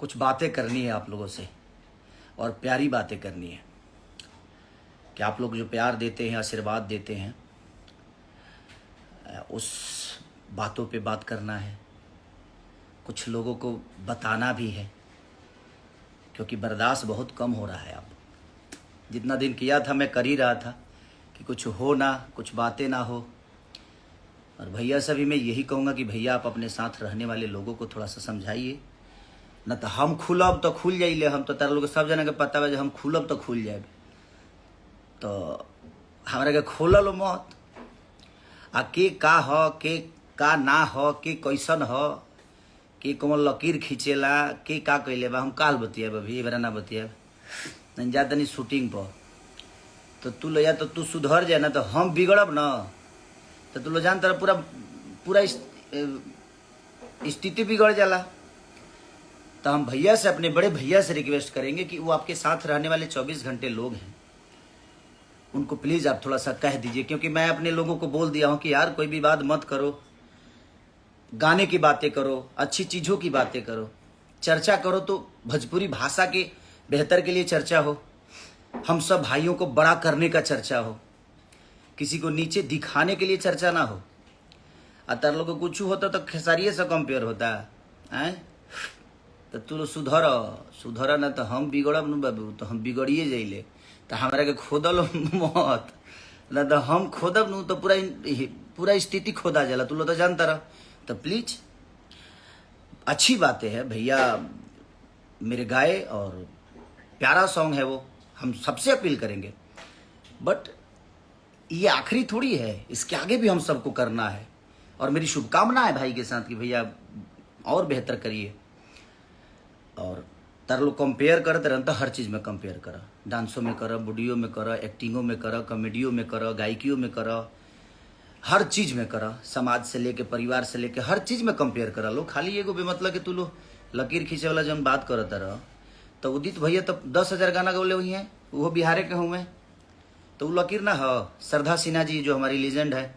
कुछ बातें करनी है आप लोगों से और प्यारी बातें करनी है कि आप लोग जो प्यार देते हैं, आशीर्वाद देते हैं, उस बातों पे बात करना है। कुछ लोगों को बताना भी है, क्योंकि बर्दाश्त बहुत कम हो रहा है अब। जितना दिन किया था, मैं कर ही रहा था कि कुछ हो ना, कुछ बातें ना हो। और भैया से भी मैं यही कहूँगा कि भैया, आप अपने साथ रहने वाले लोगों को थोड़ा सा समझाइए न, तो हम खुलब तो खुल जाइले। हम तो तारा लोग सब जना के पता बा जे हम खुलब तो खुल जाए। तो हमरा के खोलल मत आ के का ह, के का ना ह, के कैसन ह, के कौन लकीर खींचेला, के का कैले बा, हम काल बतियाब, अभी एबरा ना बतियाब। नहीं जा तनी शूटिंग पर तो तू ले जा, तो तू सुधर जाए ना तो हम बिगड़ब ना। तो तू लो जान तर पूरा पूरा स्थिति बिगड़ जाला। तो हम भैया से, अपने बड़े भैया से रिक्वेस्ट करेंगे कि वो आपके साथ रहने वाले 24 घंटे लोग हैं, उनको प्लीज़ आप थोड़ा सा कह दीजिए, क्योंकि मैं अपने लोगों को बोल दिया हूं कि यार, कोई भी बात मत करो, गाने की बातें करो, अच्छी चीज़ों की बातें करो, चर्चा करो तो भोजपुरी भाषा के बेहतर के लिए चर्चा हो, हम सब भाइयों को बड़ा करने का चर्चा हो, किसी को नीचे दिखाने के लिए चर्चा ना हो। आ तार लोग को कुछ होता तो खेसारिए से कंपेयर होता है। तो तू लोग सुधर, सुधर ना तो हम बिगड़ब न बाबू, तो हम बिगड़िए जाइले। तो हमरा के खोदल मत ना, तो हम खोदब नु तो पूरा पूरा स्थिति खोदा जाला। तू लोग तो जानता रह। तो प्लीज, अच्छी बातें है भैया मेरे गाए और प्यारा सॉन्ग है वो, हम सबसे अपील करेंगे। बट ये आखिरी थोड़ी है, इसके आगे भी हम सबको करना है। और मेरी शुभकामना है भाई के साथ कि भैया, और बेहतर करिए। और तार लोग कंपेयर करते रहन तो हर चीज़ में कंपेयर कर, डांसों में कर, वीडियो में कर, एक्टिंगों में कर, कॉमेडियों में कर, गायकियों में कर, हर चीज़ में कर। समाज से लेके, परिवार से लेके, हर चीज़ में कंपेयर कर लो। खाली एगो बेमतलब के तू लो लकीर खींचे वाला जब बात करता रह, तो उदित भैया तो 10,000 गाना गौले हुई हैं, वो बिहारे के हुए, तो वो लकीर ना हो। श्रद्धा सिन्हा जी जो हमारी लीजेंड है,